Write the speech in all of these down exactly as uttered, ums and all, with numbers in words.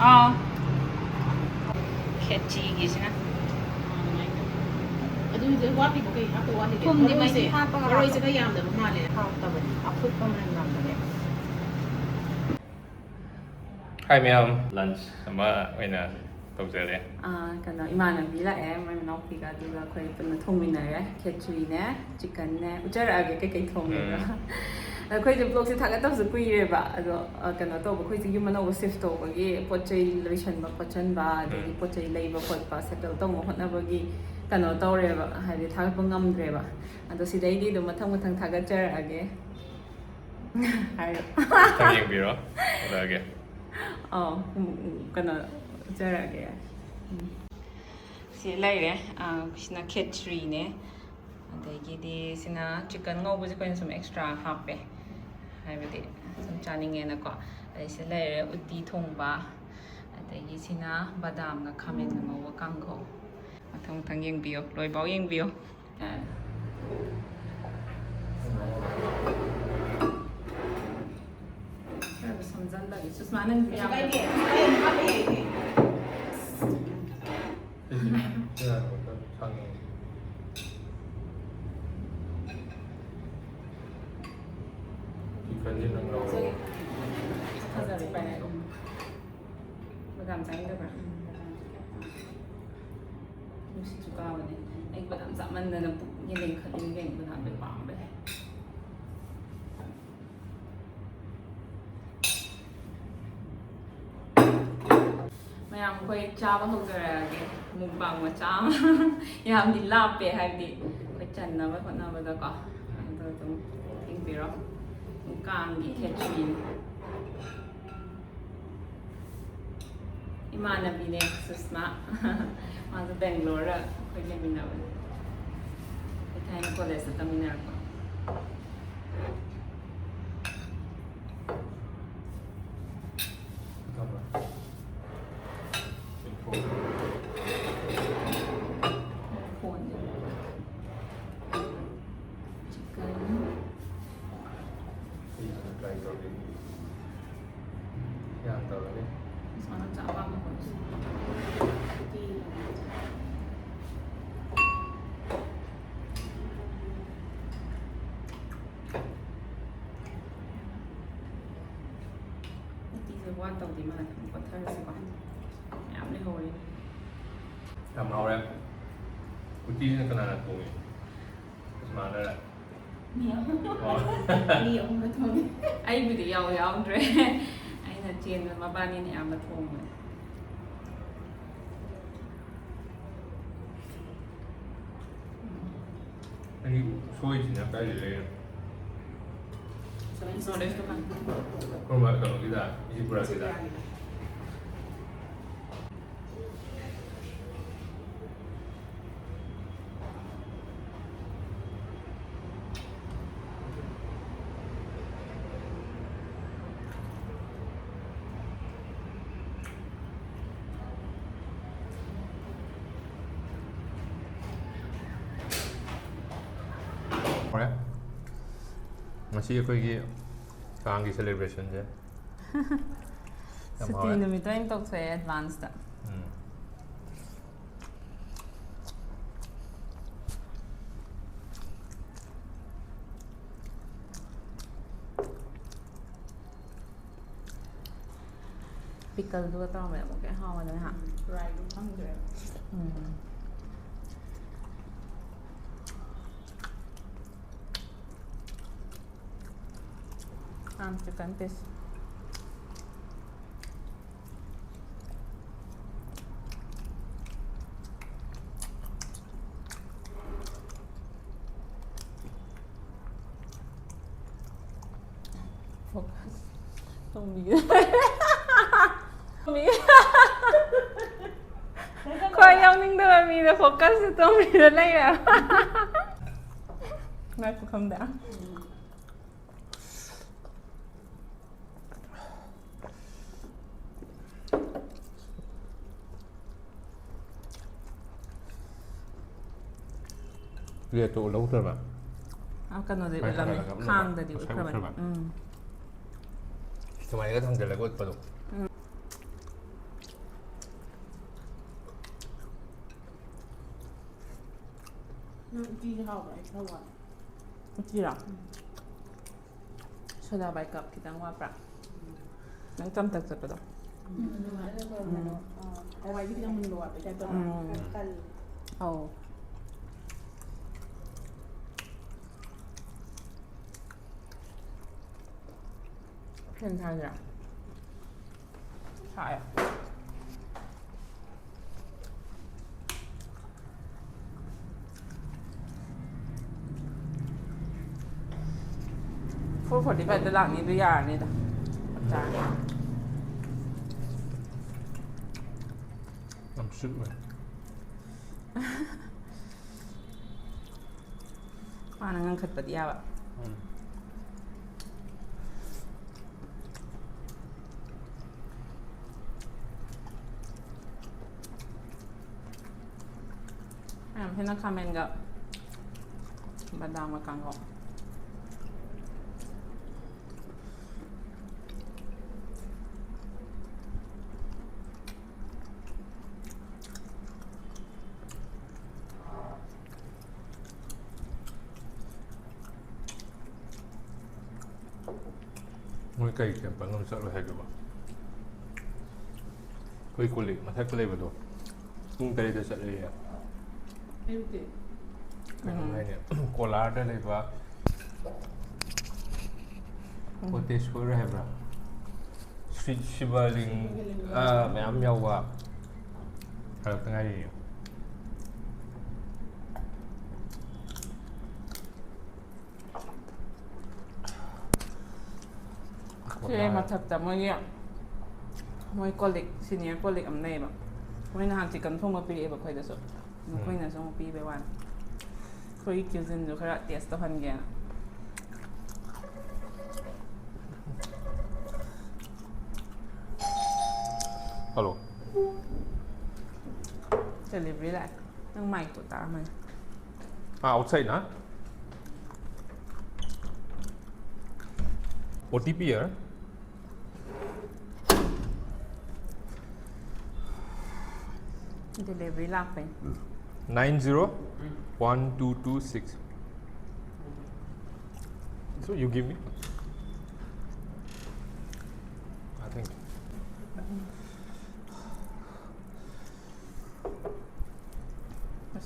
ꯑꯥ, ꯈꯦꯆꯤꯒꯤꯁꯤꯅ꯫ ꯑꯗꯨꯗꯤ ꯋꯥꯠꯂꯤꯕ ꯀꯩ ꯍꯥꯞꯇ ꯋꯥꯠꯂꯤꯒꯦ? ꯊꯨꯝꯗꯤ ꯃꯔꯣꯏꯁꯦ, ꯃꯍꯤ ꯍꯥꯞꯄꯒ ꯃꯔꯣꯏꯁꯦ ꯍꯥꯞꯄ꯫ ꯈꯔ ꯌꯥꯝꯗꯕ ꯃꯥꯜꯂꯦ꯫ ꯍꯥꯎꯇꯕꯅꯦ, ꯑꯐꯨꯠꯄ ꯃꯅꯝ ꯅꯝꯕꯅꯦ꯫ ꯍꯥꯏ ꯃꯌꯥꯝ, lunch ꯑꯃ ꯑꯣꯏꯅ ꯇꯧꯖꯔꯦ꯫ ꯑꯥ, ꯀꯩꯅꯣ, ꯏꯃꯥꯟꯅꯕꯤ ꯂꯥꯛꯑꯦ, ꯃꯣꯏ ꯃꯅꯥꯎꯄꯤꯒ, ꯑꯗꯨꯒ ꯑꯩꯈꯣꯏ ꯄꯨꯟꯅ ꯊꯣꯡꯃꯤꯟꯅꯔꯦ꯫ ꯈꯦꯆ꯭ꯔꯤꯅꯦ, chickenꯅꯦ, ꯎꯠꯆꯔꯛꯑꯒꯦ ꯀꯩꯀꯩ ꯊꯣꯡꯉꯦꯗꯣ꯫ ꯎꯝ꯫ ꯑꯩꯈꯣꯏꯁꯦ vlogꯁꯦ ꯊꯥꯒꯠꯇꯕꯁꯨ ꯀꯨꯏꯔꯦꯕ, ꯑꯗꯣ, ꯑ, ꯀꯩꯅꯣ ꯇꯧꯕ, ꯑꯩꯈꯣꯏꯁꯦ ꯌꯨꯝ ꯑꯅꯧꯕ shift ꯇꯧꯕꯒꯤ ꯄꯣꯠ ꯆꯩ ꯂꯣꯏꯁꯟꯕ ꯈꯣꯠꯆꯟꯕ, ꯑꯗꯒꯤ ꯎꯝ꯫ ꯄꯣꯠ ꯆꯩ ꯂꯩꯕ ꯈꯣꯠꯄ, settle ꯇꯧꯕ ꯍꯣꯠꯅꯕꯒꯤ ꯀꯩꯅꯣ ꯇꯧꯔꯦꯕ, ꯍꯥꯏꯗꯤ ꯊꯥꯒꯠꯄ ꯉꯝꯗ꯭ꯔꯦꯕ꯫ ꯑꯗꯣ ꯁꯤꯗꯩꯗꯤ ꯑꯗꯨꯝ ꯃꯊꯪ ꯃꯊꯪ ꯊꯥꯒꯠꯆꯔꯛꯑꯒꯦ꯫ ꯍꯥꯏꯔꯣ꯫ ꯈꯤꯇꯪ ꯌꯦꯡꯕꯤꯔꯣ, ꯎꯠꯂꯛꯑꯒꯦ꯫ ꯑꯧ, ꯎꯝ, ꯎꯝ, ꯀꯩꯅꯣ, ꯎꯠꯆꯔꯛꯑꯒꯦ꯫ ꯎꯝ꯫ ꯁꯤ ꯂꯩꯔꯦ꯫ ꯑ, ꯁꯤꯅ ꯈꯦꯆ꯭ꯔꯤꯅꯦ꯫ ꯑꯗꯒꯤꯗꯤ ꯁꯤꯅ chicken ꯉꯧꯕꯁꯦ ꯑꯩꯈꯣꯏꯅ ꯁꯨꯝ extra ꯍꯥꯞꯄꯦ, ꯍꯥꯏꯕꯗꯤ ꯁꯨꯝ ꯆꯥꯅꯤꯡꯉꯦꯅꯀꯣ꯫ ꯑꯗꯩ ꯁꯤ ꯂꯩꯔꯦ ꯎꯇꯤ ꯊꯣꯡꯕ, ꯑꯗꯒꯤ ꯁꯤꯅ ꯕꯗꯥꯝꯒ ꯈꯥꯃꯦꯟꯒ ꯉꯧꯕ ꯀꯥꯡꯍꯧ꯫ ꯃꯊꯪ ꯃꯊꯪ ꯌꯦꯡꯕꯤꯌꯣ, ꯂꯣꯏꯐꯥꯎ ꯌꯦꯡꯕꯤꯌꯣ꯫ ꯈꯔ ꯁꯝꯖꯜꯂꯒꯦ꯫ ꯁꯨꯁꯃꯥ, ꯅꯪ ꯀꯩꯁꯨ ꯌꯥꯝ ꯀꯥꯏꯗꯦ꯫ ꯑꯩ ꯑꯗꯨꯝ ꯍꯥꯞꯄ ꯌꯥꯏ, ꯏꯆꯦ꯫ ꯑꯩꯁꯦ ꯈꯔ ꯈꯛꯇ ꯈꯪꯉꯦ꯫ ꯆꯤꯛꯀꯟꯁꯦ ꯅꯪ ꯂꯧꯔꯣ꯫ ꯐꯖꯔꯦ, ꯐꯔꯦ꯫ ꯕꯗꯥꯝ ꯆꯥꯅꯤꯡꯗꯕ꯭ꯔꯥ? ꯅꯨꯡꯁꯤꯠꯁꯨ ꯀꯥꯕꯅꯦ꯫ ꯑꯩ ꯕꯗꯥꯝ ꯆꯥꯃꯟꯗꯅ ꯄꯨꯛ ꯌꯦꯡꯈꯠꯂꯤꯅꯤ ꯀꯩꯅꯣ, ꯕꯗꯥꯝꯁꯦ ꯄꯥꯝꯕꯩ꯫ ꯃꯌꯥꯝ, ꯑꯩꯈꯣꯏ ꯆꯥꯕ ꯍꯧꯖꯔꯛꯑꯒꯦ꯫ Mukbang ꯃꯆꯥ ꯑꯃ꯫ ꯌꯥꯝꯗꯤ ꯂꯥꯞꯄꯦ, ꯍꯥꯏꯕꯗꯤ ꯑꯩꯈꯣꯏ ꯆꯟꯅꯕ ꯍꯣꯠꯅꯕꯗꯀꯣ꯫ ꯑꯗꯣ ꯑꯗꯨꯝ ꯌꯦꯡꯕꯤꯔꯣ꯫ ꯀꯥꯡꯒꯤ ꯈꯦꯆ꯭ꯔꯤꯅꯤ꯫ ꯏꯃꯥꯟꯅꯕꯤꯅꯦ ꯁꯨꯁꯃꯥ꯫ ꯃꯥꯁꯨ ꯕꯦꯡꯒ꯭ꯂꯣꯔꯗ ꯑꯩꯈꯣꯏ ꯂꯩꯃꯤꯟꯅꯕꯅꯦ꯫ ꯑꯩꯈꯣꯏ ꯊꯥꯏꯅ ꯀꯣꯂꯦꯖꯇ ꯇꯝꯃꯤꯟꯅꯔꯛꯄ꯫ ꯀꯃꯥꯏꯅ ꯇꯧꯒꯦ? ꯌꯥꯝ ꯇꯧꯔꯅꯤ꯫ ꯁꯨꯃꯥꯏꯅ ꯆꯥꯛ ꯑꯄꯥꯝꯕ ꯈꯣꯠꯄꯁꯦ꯫ ꯎꯇꯤꯁꯦ ꯋꯥ ꯇꯧꯗꯦ ꯃꯥꯜꯂꯦ꯫ ꯑꯃꯨꯛ ꯀꯣꯠꯊꯔꯁꯤꯀꯣ꯫ ꯃꯌꯥꯝ ꯂꯩꯍꯧꯔꯦ꯫ ꯌꯥꯝ ꯍꯥꯎꯔꯦ꯫ ꯎꯇꯤꯁꯤꯅ ꯀꯅꯥꯅ ꯊꯣꯡꯉꯤ? ꯏꯃꯥꯅꯔꯥ? ꯃꯤ ꯑꯍꯨꯝ꯫ ꯑꯣ꯫ ꯃꯤ ꯑꯍꯨꯝꯅ ꯊꯣꯡꯉꯤ꯫ ꯑꯩꯕꯨꯗꯤ ꯌꯥꯎ ꯌꯥꯎꯗ꯭ꯔꯦ꯫ ꯑꯩꯅ ꯆꯦꯟꯕ ꯃꯕꯥꯅꯤꯅ ꯑꯌꯥꯝꯕ ꯊꯣꯡꯕꯅꯦ꯫ ꯑꯩꯒꯤ ꯎꯁꯣꯏꯁꯤꯅ ꯀꯥꯏꯗ ꯂꯩꯔꯤꯅꯣ? ꯁꯣꯔꯦꯁ ꯗꯨꯀꯥꯟ꯫ ꯀꯔꯝꯕ ꯀꯩꯅꯣꯒꯤꯗ? ꯏꯖꯤꯄꯨꯔꯥꯒꯤꯗ? ꯍꯣꯔꯦꯟ ꯉꯁꯤ ꯑꯩꯈꯣꯏꯒꯤ ꯀꯥꯡꯒꯤ celebrationꯁꯦ ꯌꯥꯝ ꯁꯨꯇꯤ ꯍꯥꯎꯔꯦ꯫ ꯅꯨꯃꯤꯠꯇ ꯑꯣꯏꯅ ꯇꯧꯊꯣꯛꯑꯦ advanceꯇ꯫ ꯎꯝ꯫ Pickleꯗꯨꯒ ꯇꯧꯔꯝꯕꯗꯤ ꯑꯃꯨꯛꯀ ꯍꯦꯟꯅ ꯍꯥꯎꯒꯗꯕꯅꯤ ꯍꯥ? Riceꯗꯨ ꯐꯪꯗ꯭ꯔꯦꯕ꯫ ꯎꯝ꯫ ꯌꯥꯝ chicken piece꯫ Focus ꯇꯣꯝꯕꯤꯒꯤ꯫ ꯈ꯭ꯋꯥꯏ ꯌꯥꯎꯅꯤꯡꯗꯕ ꯃꯤꯗꯣ focusꯁꯦ ꯇꯣꯝꯕꯤꯗ ꯂꯩꯔꯦꯕ꯫ ꯉꯥꯏꯈꯣ ꯈꯝꯗ꯫ Plateꯇꯣ ꯎꯠꯍꯧꯗ꯭ꯔꯕ? ꯑꯥ, ꯀꯩꯅꯣꯗꯤ ꯃꯥꯏ ꯎꯠꯂꯝꯃꯦ꯫ ꯊꯥꯒꯠꯂꯒ ꯎꯠꯂꯕ? ꯈꯥꯡꯗꯗꯤ ꯉꯁꯥꯏ ꯎꯠꯈ꯭ꯔꯕꯅꯤ꯫ ꯎꯠꯈ꯭ꯔꯕ? ꯎꯝ꯫ ꯁꯨꯃꯥꯏꯅꯒ ꯊꯥꯡꯖꯜꯂꯒ ꯎꯠꯄꯗꯣ꯫ ꯅꯪ ꯎꯇꯤꯁꯦ ꯍꯥꯎꯕ꯭ꯔꯥ? ꯑꯩ ꯈꯔ ꯋꯥꯠꯂꯦ꯫ ꯎꯇꯤꯔꯣ? ꯁꯣꯗꯥ ꯕꯥꯏꯀꯞ ꯈꯤꯇꯪ ꯋꯥꯠꯄ꯭ꯔꯥ? ꯅꯪ ꯇꯝ ꯇꯛ ꯆꯠꯄꯗꯣ? ꯎꯝ, ꯑꯗꯨꯃꯥꯏꯅ ꯇꯧꯔꯒ ꯀꯩꯅꯣ, ꯑ, ꯍꯋꯥꯏꯗꯤ ꯈꯤꯇꯪ ꯃꯨꯟꯕ ꯋꯥꯠꯄꯩ ꯇꯥꯏꯞ ꯇꯧꯕ꯫ ꯎꯝ꯫ ꯈꯔ ꯀꯜꯂꯤ꯫ ꯑꯧ꯫ ꯐꯦꯟ ꯊꯥꯁꯤꯔꯥ? ꯁꯥꯏ꯫ Four forty five ꯗ ꯂꯥꯛꯅꯤ, ꯑꯗꯨ ꯌꯥꯔꯅꯤꯗ꯫ ꯆꯞ ꯆꯥꯔꯅꯤ꯫ ꯌꯥꯝ ꯁꯤꯠ ꯑꯣꯏ꯫ ꯃꯥꯅ ꯉꯥꯡꯈꯠꯄꯗꯤ ꯌꯥꯕ꯫ ꯎꯝ꯫ ꯃꯌꯥꯝ ꯍꯦꯟꯅ ꯈꯥꯃꯦꯟꯒ ꯕꯗꯥꯝꯒ ꯀꯥꯡꯍꯧ꯫ ꯃꯣꯏ ꯀꯩ ꯇꯦꯝꯄꯜꯅꯣ ꯆꯠꯂꯣꯏ ꯍꯥꯏꯗꯨꯕꯣ? ꯑꯩꯈꯣꯏ ꯀꯣꯂꯤꯛ ꯃꯊꯛꯇ ꯂꯩꯕꯗꯣ ꯄꯨꯡ ꯇꯔꯦꯠꯇ ꯆꯠꯂꯦꯌꯦ꯫ ꯑꯌꯨꯛꯀꯤ꯫ ꯀꯩꯅꯣ ꯎꯝ꯫ ꯍꯥꯏꯅꯦ, ꯀꯣꯂꯥꯔꯗ ꯂꯩꯕ ꯎꯝ꯫ ꯀꯣꯇꯦꯁꯣꯔ ꯍꯥꯏꯕ꯭ꯔꯥ? ꯁ꯭ꯔꯤ ꯁꯤꯕꯂꯤꯡ, ꯑꯥ, ꯃꯌꯥꯝ ꯌꯥꯎꯕ꯫ ꯍꯜꯂꯛꯇ ꯉꯥꯏꯔꯤꯌꯦ꯫ ꯁꯤ ꯃꯊꯛꯇ ꯃꯣꯏꯒꯤ, ꯃꯣꯏ ꯀꯣꯂꯤꯛ, ꯁꯤꯅꯤꯌꯔ ꯀꯣꯂꯤꯛ ꯑꯃ ꯂꯩꯌꯦꯕ꯫ ꯃꯣꯏ ꯅꯍꯥꯟ ꯆꯤꯛꯀꯟ ꯊꯣꯡꯕ ꯄꯤꯔꯛꯑꯦꯕ ꯑꯩꯈꯣꯏꯗꯁꯨ꯫ ꯃꯈꯣꯏꯅꯁꯨ ꯑꯃꯨꯛ ꯄꯤꯕꯩ ꯋꯥꯅꯤ꯫ ꯑꯩꯈꯣꯏꯒꯤ ꯀ꯭ꯌꯨꯖꯤꯟꯁꯨ ꯈꯔ ꯇꯦꯁ ꯇꯧꯍꯟꯒꯦꯅ꯫ ꯍꯜꯂꯣ꯫ ꯗꯦꯂꯤꯚꯔꯤ ꯂꯥꯛꯑꯦ꯫ ꯅꯪ ꯃꯥꯏꯛꯇꯣ ꯇꯥꯔꯝꯃꯅꯤ꯫ ꯑꯥ, ꯑꯥꯎꯠꯁꯥꯏꯠꯅ? ꯑꯣ ꯇꯤ ꯄꯤ ꯌꯥꯔ? Delivery ꯂꯥꯛꯄꯩ꯫ Nine zero one two two six. So you give me? I think.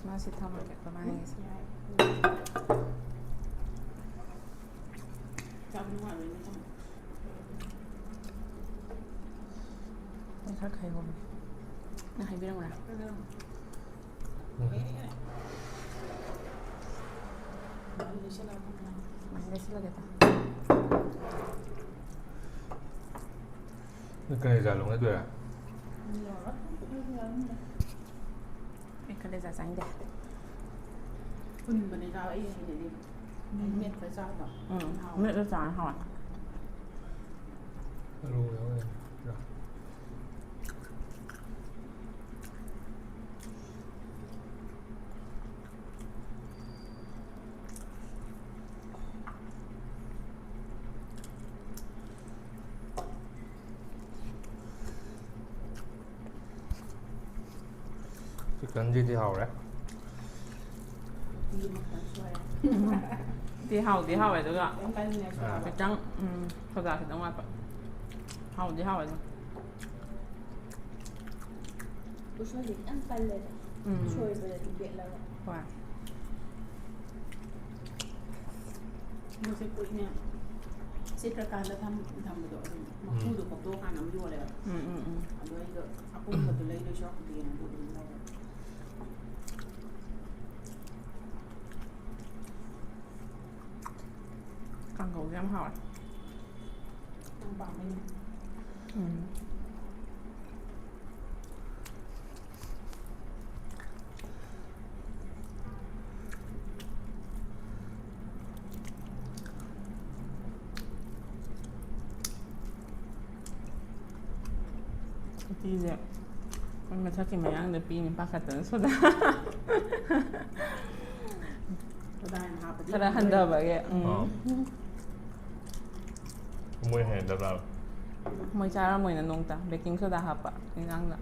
ꯃꯁꯤ ꯊꯝꯃꯒꯦ ꯀꯃꯥꯏꯅ ꯍꯥꯏꯁꯦ? ꯑꯩ ꯈꯔ ꯈꯥꯏꯍꯧꯒꯦ꯫ ꯅꯪ ꯍꯥꯏꯕꯤꯔꯝꯃꯨꯔꯥ? ꯁꯨꯃꯥꯏꯅ ꯂꯩꯁꯤꯜꯂꯒꯦ꯫ ꯅꯪ ꯀꯂꯦꯖꯥ ꯂꯧꯅꯗꯣꯏꯔꯥ? ꯑꯩ ꯀꯂꯦꯖꯥ ꯆꯥꯅꯤꯡꯗꯦ꯫ ꯍꯨꯟꯕꯅꯦ ꯆꯥꯕ ꯑꯩ ꯍꯩꯅꯗꯦ꯫ ꯃꯦꯠꯄ ꯆꯥꯕ꯫ ꯎꯝ ꯍꯥꯎ꯫ ꯃꯦꯠꯂ ꯆꯥꯔ ꯍꯥꯎꯋꯦ꯫ ꯑꯂꯨ ꯌꯥꯎꯔꯦ꯫ ꯆꯤꯛꯀꯟꯁꯤꯗꯤ ꯍꯥꯎꯔꯦ꯫ ꯌꯦꯟ ꯈꯤꯇꯪ ꯁꯣꯏꯔꯦ꯫ ꯗꯤ ꯍꯥꯎꯗꯤ ꯍꯥꯎꯋꯦ ꯑꯗꯨꯒ ꯈꯤꯇꯪ ꯀꯟꯅ ꯁꯣꯏꯔꯦ꯫ ꯈꯤꯇꯪ ꯎꯝ ꯁꯣꯗꯥ ꯈꯤꯇꯪ ꯋꯥꯠꯄ꯫ ꯍꯥꯎꯗꯤ ꯍꯥꯎꯋꯦ ꯑꯗꯨꯝ꯫ ꯎꯁꯣꯏꯁꯦ ꯈꯤꯇꯪ ꯀꯜꯂꯦꯕ꯫ ꯎꯝ ꯁꯣꯏꯕꯗꯗꯤ ꯄꯦꯠꯂꯒ꯫ ꯍꯣꯏ꯫ ꯃꯣꯏꯁꯦ ꯀꯨꯏꯅ ꯆꯤꯠꯇ꯭ꯔꯀꯥꯟꯗ ꯊꯝ- ꯊꯝꯕꯗꯣ ꯑꯗꯨꯝ ꯃꯀꯨꯗꯣ ꯀꯣꯛꯇꯣꯛꯑꯀꯥꯟꯗ ꯑꯃ ꯌꯣꯜꯂꯦꯕ꯫ ꯎꯝ ꯎꯝ ꯎꯝ꯫ ꯑꯗꯣ ꯑꯩꯗꯣ ꯑꯄꯨꯝꯕꯗꯣ ꯂꯩꯗꯣꯏ ꯁꯔꯨꯛꯄꯨꯗꯤꯅ ꯑꯗꯨ ꯑꯗꯨꯝ ꯂꯧꯔꯦ꯫ ꯀꯥꯡꯒꯧꯁꯦ ꯌꯥꯝ ꯍꯥꯎꯋꯦ꯫ ꯌꯥꯝ ꯄꯥꯝꯃꯦ꯫ ꯎꯝ꯫ ꯎꯇꯤꯁꯦ ꯃꯣꯏ ꯃꯊꯛꯀꯤ ꯃꯌꯥꯡꯗ ꯄꯤꯅꯤ ꯄꯥꯈꯠꯇꯅ ꯁꯣꯗꯥ꯫ ꯁꯣꯗꯥ ꯌꯥꯝ ꯍꯥꯞꯄꯗꯤ ꯈꯔ ꯍꯟꯊꯕꯒꯤ꯫ ꯎꯝ꯫ ꯑꯥ꯫ ꯃꯣꯏ ꯍꯩꯅꯗꯕ꯭ꯔꯥ? ꯃꯣꯏ ꯆꯥꯔꯝꯃꯣꯏꯅ ꯅꯣꯡꯇ ꯕꯦꯀꯤꯡ ꯁꯣꯗꯥ ꯍꯥꯞꯄ ꯏꯟꯖꯥꯡꯗ꯫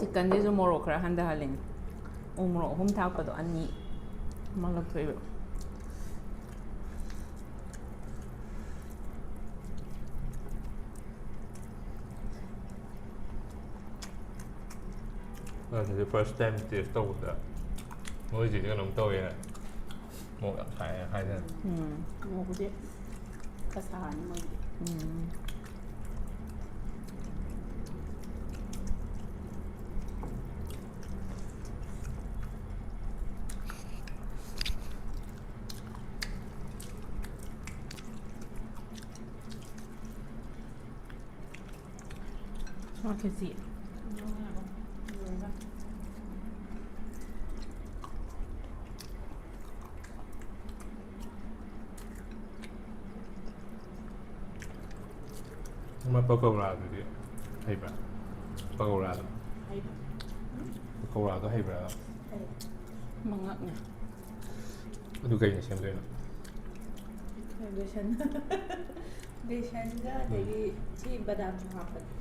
ꯆꯤꯛꯀꯟꯁꯤꯁꯨ ꯃꯣꯔꯣꯛ ꯈꯔ ꯍꯟꯊꯍꯜꯂꯤꯅꯦ꯫ ꯎ ꯃꯣꯔꯣꯛ ꯑꯍꯨꯝ ꯊꯥꯛꯄꯗꯣ ꯑꯅꯤ ꯑꯃ ꯂꯧꯊꯣꯛꯏꯕ꯫ ꯑꯗꯨꯗꯤ first time taste ꯇꯧꯕꯗ ꯃꯣꯏꯁꯤꯗꯤ ꯀꯩꯅꯣꯝ ꯇꯧꯋꯦ ꯍꯥꯏ꯫ ꯃꯣꯔꯣꯛ ꯌꯥꯝ ꯁꯥꯏ ꯍꯥꯏꯗꯅ꯫ ꯎꯝ꯫ ꯃꯣꯔꯣꯛꯄꯨꯗꯤ ꯈꯔ ꯁꯥꯔꯅꯤ ꯃꯣꯏꯒꯤꯗꯤ꯫ ꯎꯝ꯫ ꯃꯥ ꯈꯦꯆꯤ꯫ ꯑꯃ ꯄꯀꯧꯔꯥꯗꯨꯗꯤ ꯍꯩꯕ꯭ꯔꯥ? ꯄꯀꯧꯔꯥꯗꯣ꯫ ꯍꯩꯕ꯭ꯔꯥ? ꯄꯀꯧꯔꯥꯗꯣ ꯍꯩꯕ꯭ꯔꯥ? ꯍꯩ꯫ ꯃꯉꯛꯅꯦ꯫ ꯑꯗꯨ ꯀꯩꯅ ꯁꯦꯝꯗꯣꯏꯅꯣ? ꯕꯦꯁꯟ꯫ ꯕꯦꯁꯟꯒ ꯑꯗꯒꯤ ꯁꯤ ꯕꯗꯥꯝꯁꯨ ꯍꯥꯞꯄꯅꯤ꯫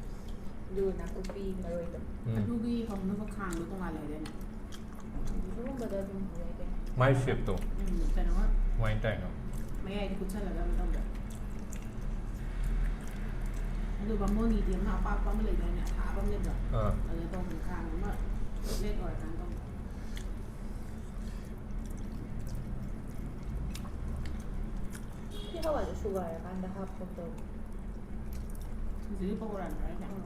ꯑꯗꯨꯒ ꯅꯥꯀꯨꯞꯄꯤ ꯃꯔꯣꯏꯗꯣ꯫ ꯎꯝ꯫ ꯑꯗꯨꯒꯤ ꯍꯧꯅꯕ ꯈꯥꯡꯗꯣ ꯇꯣꯉꯥꯟꯅ ꯂꯩꯗꯥꯏꯅꯦ? ꯑꯗꯨꯒꯨꯝꯕꯗ ꯑꯗꯨꯝ ꯍꯧꯋꯦ ꯀꯩꯅꯣ꯫ ꯃꯥꯏ ꯁꯦꯞꯇꯣ ꯎꯝ, ꯀꯩꯅꯣ꯫ ꯀꯃꯥꯏꯅ ꯇꯧꯔꯤꯅꯣ? ꯃꯌꯥꯏꯗ ꯀꯨꯠꯁꯜꯂꯒ ꯑꯃ ꯇꯧꯕ꯫ ꯑꯗꯨ ꯕꯥꯃꯣꯟꯒꯤꯗꯤ ꯑꯃ ꯑꯄꯥꯛꯄ ꯑꯃ ꯂꯩꯗꯥꯏꯅꯦ? ꯑꯊꯥꯕ ꯑꯃ ꯂꯩꯕꯗꯣ꯫ ꯑꯥ꯫ ꯑꯗꯨꯗ ꯇꯧꯕꯅꯦ, ꯈꯥꯡ ꯑꯃ ꯐ꯭ꯂꯦꯠ ꯑꯣꯏꯔꯀꯥꯟꯗ ꯇꯧꯕ꯫ ꯁꯤ ꯍꯋꯥꯏꯗꯣ ꯁꯨꯒꯥꯏꯔꯀꯥꯟꯗ ꯍꯥꯞꯄ ꯇꯧꯕ꯫ ꯍꯧꯖꯤꯛꯀꯤ ꯄꯀꯧꯔꯥꯗꯨꯔꯣ ꯍꯥꯏꯁꯦ? ꯎꯝ꯫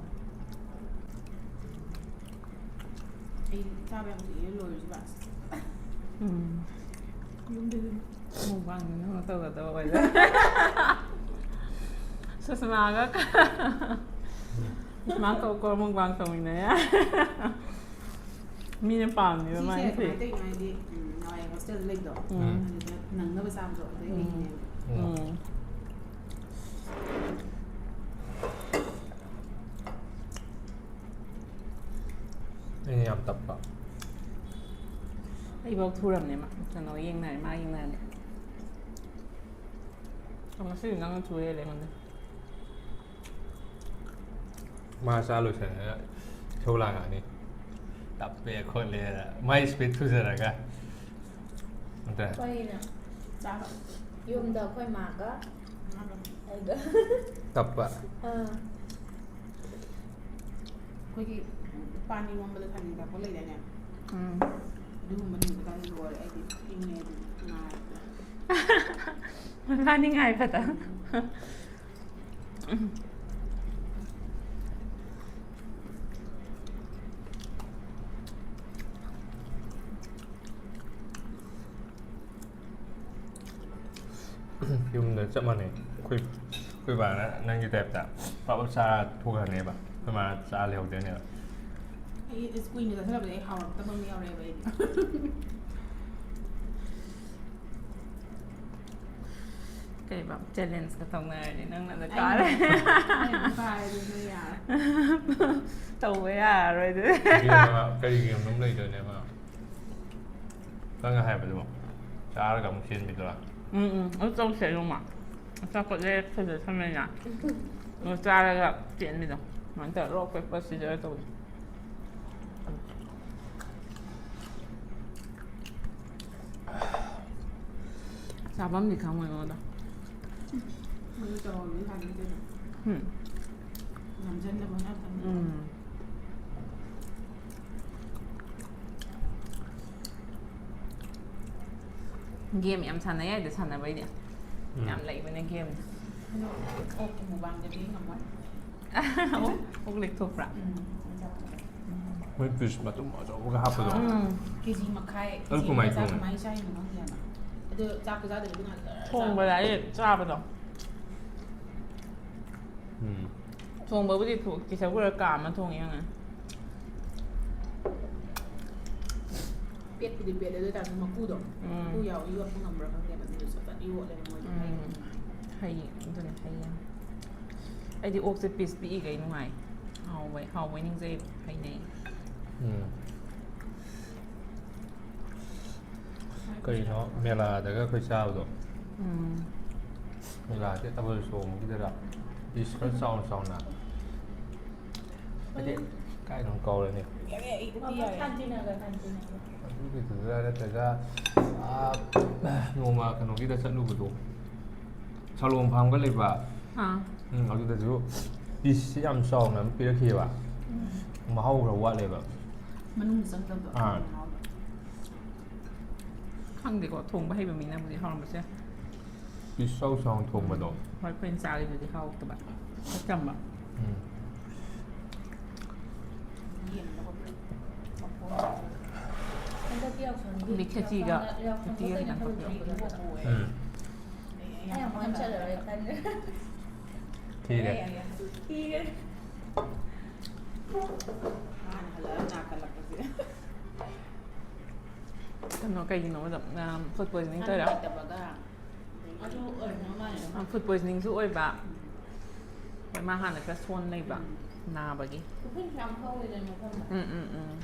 ꯑꯩ ꯆꯥꯕ ꯌꯥꯝ ꯀꯨꯏꯔꯦ ꯂꯣꯏꯔꯤꯁꯤꯕ꯫ ꯎꯝ꯫ ꯌꯨꯝꯗꯗꯤ mukbang ꯅꯪꯅ ꯇꯧꯒꯗꯕ ꯑꯣꯏꯔꯦ꯫ ꯁꯨꯁꯃꯥꯒ ꯁꯨꯁꯃꯥ ꯀꯧ ꯀꯧ mukbang ꯇꯧꯃꯤꯟꯅ ꯌꯥꯏ꯫ ꯃꯤꯅ ꯄꯥꯝꯅꯦꯕ ꯁꯤꯁꯦ ꯃꯥꯏꯁꯦ꯫ ꯀꯃꯥꯏꯅ ꯇꯧꯔꯤꯅꯣ ꯍꯥꯏꯗꯤ, ꯎꯝ, ꯅꯍꯥꯟꯋꯥꯏ hostel ꯂꯩꯕꯗꯣ, ꯎꯝ꯫ ꯑꯗꯨꯗ ꯅꯪꯅꯕ ꯆꯥꯕꯗꯣ ꯑꯗꯨꯗꯩ ꯎꯝ꯫ ꯍꯩꯅꯦꯕ꯫ ꯎꯝ꯫ ꯑꯩꯅ ꯌꯥꯝ ꯇꯞꯄ꯫ ꯑꯩꯐꯧ ꯊꯨꯔꯝꯅꯦ ꯃꯥ꯫ ꯀꯩꯅꯣ ꯌꯦꯡꯅꯔꯦ, ꯃꯥ ꯌꯦꯡꯅꯔꯦ꯫ ꯉꯁꯤꯗꯤ ꯅꯪꯅ ꯊꯨ ꯍꯦꯜꯂꯦ ꯑꯩꯉꯣꯟꯗ꯫ ꯃꯥ ꯆꯥ ꯂꯣꯏꯁꯟꯅꯅ ꯏꯁꯧ ꯂꯥꯡꯉꯛꯑꯅꯤ꯫ ꯇꯞꯄꯦ ꯈꯣꯠꯂꯦ, ꯃꯥꯏ speed ꯊꯨꯖꯔꯒ꯫ ꯅꯠꯇ꯭ꯔꯥ? ꯑꯩꯈꯣꯏꯅ ꯆꯥꯕ꯫ ꯌꯨꯝꯗ ꯑꯩꯈꯣꯏ ꯃꯥꯒ ꯑꯩꯒ꯫ ꯇꯞꯄ꯫ ꯑꯥ꯫ ꯑꯩꯈꯣꯏꯒꯤ ꯄꯥꯟ ꯏꯔꯣꯟꯕꯗ ꯊꯥꯡꯖꯤꯡ ꯊꯥꯛꯄ ꯂꯩꯗꯥꯏꯅꯦ? ꯎꯝ꯫ ꯑꯗꯨꯒꯨꯝꯕ ꯅꯨꯃꯤꯠꯇ ꯂꯣꯏꯔꯦ ꯑꯩꯗꯤ꯫ ꯏꯪꯉꯦ ꯑꯗꯨꯝ ꯉꯥꯏꯕꯗ꯫ ꯃꯕꯥꯅꯤ ꯉꯥꯏꯕꯗ꯫ ꯌꯨꯝꯗ ꯆꯞ ꯃꯥꯟꯅꯩ꯫ ꯑꯩꯈꯣꯏ, ꯑꯩꯈꯣꯏ ꯕꯥꯅ ꯅꯪꯒꯤ type ꯇ ꯄꯞ ꯄꯞ ꯆꯥꯔ ꯊꯣꯛꯈ꯭ꯔꯅꯦꯕ꯫ ꯑꯩꯈꯣꯏ ꯃꯥꯅ ꯆꯥ ꯂꯩꯍꯧꯗꯣꯏꯅꯦꯕ꯫ ꯑꯩ ꯑꯁ ꯀꯨꯏꯅ ꯆꯥꯁꯤꯜꯂꯛꯄꯗꯤ ꯑꯩ ꯍꯥꯎꯔꯛꯇꯕ ꯑꯃ ꯌꯥꯎꯔꯛꯑꯦꯕ ꯑꯩꯗꯤ꯫ ꯀꯩꯕ? Challenge ꯀ ꯇꯧꯅꯔꯗꯤ ꯅꯪꯅ ꯑꯗ ꯑꯩꯅ ꯀꯥꯔꯦ꯫ ꯑꯩꯅ ꯑꯗꯨꯝ ꯀꯥꯔꯦ ꯑꯗꯨ ꯅꯣꯏ ꯌꯥꯔꯦ꯫ ꯇꯧꯕ ꯌꯥꯔꯔꯣꯏ ꯑꯗꯨꯗꯤ꯫ ꯏꯕꯦꯝꯃ, ꯀꯔꯤ game ꯅꯣꯝ ꯂꯩꯗꯣꯏꯅꯦꯕ? ꯅꯪꯅ ꯍꯥꯏꯕꯗꯨꯕꯣ? ꯆꯥꯔꯒ ꯑꯃꯨꯛ ꯆꯦꯟꯕꯤꯗꯨꯔꯥ? ꯎꯝ, ꯎꯝ꯫ ꯑꯗꯨ ꯇꯧꯁꯦ ꯅꯣꯡꯃ꯫ ꯑꯆꯥꯄꯣꯠ ꯂꯩꯔꯛꯄꯗ ꯊꯝꯃꯦꯅ꯫ ꯑꯗꯨ ꯆꯥꯔꯒ ꯆꯦꯟꯕꯤꯗꯣ꯫ ꯑꯗꯨꯃꯥꯏꯅ ꯇꯧꯔ rock, paper, scissor ꯇꯧꯁꯦ꯫ ꯆꯥꯐꯝꯗꯤ ꯈꯪꯉꯣꯏꯉꯣ ꯑꯗꯣ꯫ ꯃꯣꯏꯗꯣ ꯇꯧꯍꯧꯔꯤꯅꯤ ꯊꯥꯡꯖꯤꯡ ꯀꯩꯅꯣ꯫ ꯎꯝ꯫ ꯅꯝꯖꯟꯅꯕ ꯉꯥꯛꯇꯅꯤ꯫ ꯎꯝ꯫ Game ꯌꯥꯝ ꯁꯥꯟꯅ ꯌꯥꯏꯗ, ꯁꯥꯟꯅꯕꯩꯗꯤ꯫ ꯎꯝ꯫ ꯌꯥꯝ ꯂꯩꯕꯅꯦ game꯫ ꯑꯗꯣ ꯑꯣꯛꯀꯤ ꯃꯨꯛꯕꯥꯡꯗꯗꯤ ꯉꯝꯃꯣꯏ꯫ ꯑꯣꯛ, ꯑꯣꯛ ꯂꯦꯛꯊꯣꯛꯄ꯭ꯔꯥ? ꯎꯝ꯫ ꯃꯣꯏ piece ꯃꯇꯨꯝ ꯑꯆꯧꯕꯒ ꯍꯥꯞꯄꯗꯣ꯫ ꯎꯝ꯫ ꯀꯦ ꯖꯤ ꯃꯈꯥꯏ, ꯑꯗꯨ ꯀꯦ ꯖꯤ ꯀꯃꯥꯏ ꯑꯃ ꯆꯥ ꯊꯣꯡꯉꯤ? ꯀꯃꯥꯏꯅ ꯆꯥꯔꯤꯅꯣ ꯈꯪꯗꯦ ꯍꯥꯏꯕ꯫ ꯑꯗꯣ ꯆꯥꯛ ꯈꯨꯆꯥꯗꯨꯗꯤ ꯑꯗꯨꯝ ꯍꯥꯟꯅ ꯊꯣꯡꯕꯗ ꯆꯥꯕ꯫ ꯑꯩ ꯆꯥꯕꯗꯣ꯫ ꯎꯝ꯫ ꯊꯣꯡꯕꯕꯨꯗꯤ ꯊꯣ-, pressure cooker ꯀꯥꯝꯃ ꯊꯣꯡꯉꯦ ꯌꯦꯡꯉꯦ꯫ ꯄꯦꯠꯄꯨꯗꯤ ꯄꯦꯠꯂꯦ, ꯑꯗꯨ ꯑꯣꯏ ꯇꯥꯔꯁꯨ ꯃꯀꯨꯗꯣ, ꯎꯝ꯫ ꯃꯀꯨ ꯌꯥꯎ-, ꯌꯣꯠꯄ ꯉꯝꯕ꯭ꯔꯥ ꯈꯪꯗꯦꯕ, ꯑꯗꯨꯗꯣ ꯁꯠ ꯁꯠ ꯌꯣꯠꯂꯦꯕ ꯃꯣꯏꯗꯤ꯫ ꯎꯝ꯫ ꯍꯩ, ꯑꯗꯨꯅ ꯍꯩ ꯌꯥꯝ꯫ ꯑꯩꯗꯤ ꯑꯣꯛꯁꯦ piece ꯄꯤꯛꯏꯈꯩ ꯅꯨꯡꯉꯥꯏ꯫ ꯍꯥꯎꯕꯩ, ꯍꯥꯎꯕꯩ ꯅꯤꯡꯖꯩ, ꯍꯩꯅꯩ꯫ ꯎꯝ꯫ ꯀꯩꯅꯣ, ꯃꯦꯂꯥꯗꯒ ꯑꯩꯈꯣꯏ ꯆꯥꯕꯗꯣ? ꯎꯝ꯫ ꯃꯦꯂꯥꯁꯦ ꯊꯥꯕꯜ ꯆꯣꯡꯕꯒꯤꯗꯔ? Piece ꯈꯔ ꯆꯥꯎꯅ ꯆꯥꯎꯅ꯫ ꯍꯥꯏꯗꯤ, ꯀꯥꯏꯗꯅꯣ ꯀꯥꯎꯔꯦꯅꯦ꯫ ꯌꯥꯔꯦ, ꯑꯩ ꯎꯇꯤ ꯌꯥꯔꯦ꯫ ꯀꯥꯟꯇꯤꯅꯒ ꯀꯥꯟꯇꯤꯅꯒ꯫ ꯑꯗꯨꯒꯤꯗꯨꯗ ꯅꯠꯇ꯭ꯔꯒ, ꯑꯥ, ꯅꯣꯡꯃ ꯀꯩꯅꯣꯒꯤꯗ ꯆꯠꯂꯨꯕꯗꯣ, ꯁꯂꯣꯝ ꯐꯥꯝꯒ ꯂꯩꯕ꯫ ꯑꯥ ꯎꯝ, ꯑꯗꯨꯗꯁꯨ ꯄꯤꯁꯁꯤ ꯌꯥꯝ ꯆꯥꯎꯅ ꯑꯃ ꯄꯤꯔꯛꯈꯤꯕ꯫ ꯃꯍꯥꯎ ꯈꯔ ꯋꯥꯠꯂꯦꯕ꯫ ꯃꯅꯨꯡꯗ ꯆꯪꯗꯕꯗꯣ꯫ ꯑꯥ꯫ ꯈꯪꯗꯦꯀꯣ, ꯊꯣꯡꯕ ꯍꯩꯕ ꯃꯤꯅꯕꯨꯗꯤ ꯍꯥꯎꯔꯝꯕꯁꯨ ꯌꯥꯏ꯫ ꯄꯤꯁ ꯆꯥꯎ ꯆꯥꯎꯅ ꯊꯣꯡꯕꯗꯣ꯫ ꯍꯣꯏ, ꯑꯩꯈꯣꯏꯅ ꯆꯥꯈꯤꯕꯗꯨꯗꯤ ꯍꯥꯎꯇꯕ꯫ ꯑꯆꯝꯕ꯫ ꯎꯝ꯫ ꯌꯦꯟꯗꯣ ꯃꯈꯣꯡ꯫ ꯍꯟꯗꯛꯀꯤ ꯌꯥꯎꯁꯪꯒꯤ ꯑꯗꯩ ꯈꯦꯆꯤꯒ ꯌꯥꯎꯁꯪꯗ ꯎꯇꯤꯒ ꯀꯩꯅꯣ ꯈꯤꯇꯪ ꯊꯕꯛ ꯇꯧꯕꯤꯔꯣ꯫ ꯊꯤꯕꯗꯣ ꯄꯣꯛꯑꯦ꯫ ꯎꯝ꯫ ꯑꯩ ꯌꯥꯝ ꯀꯟꯅ ꯆꯠꯂꯔꯣꯏ ꯈꯟꯗ꯭ꯔꯦ꯫ ꯊꯤꯔꯦ꯫ ꯊꯤꯔꯦ꯫ ꯃꯥꯅ ꯍꯜꯂꯛꯑ ꯅꯥꯀꯜꯂꯛꯄꯁꯦ꯫ ꯀꯩꯅꯣ, ꯀꯩꯒꯤꯅꯣ ꯑꯗꯣ, ꯎꯝ, food poisoning ꯇꯧꯔꯤꯔꯣ? ꯅꯨꯡꯉꯥꯏꯇꯕꯒ꯫ ꯑꯗꯨ ꯑꯣꯏꯔꯝꯗꯧ ꯃꯥꯜꯂꯦ꯫ ꯎꯝ, food poisoning ꯁꯨ ꯑꯣꯏꯕ꯫ ꯍꯣꯏ, ꯃꯥ ꯍꯥꯟꯅ ꯈꯔ ꯁꯣꯟ ꯂꯩꯕ, ꯅꯥꯕꯒꯤ꯫ ꯑꯩꯈꯣꯏꯁꯨ ꯌꯥꯝ ꯍꯧꯋꯤꯗꯅ ꯃꯐꯝꯗ꯫ ꯎꯝ, ꯎꯝ, ꯎꯝ꯫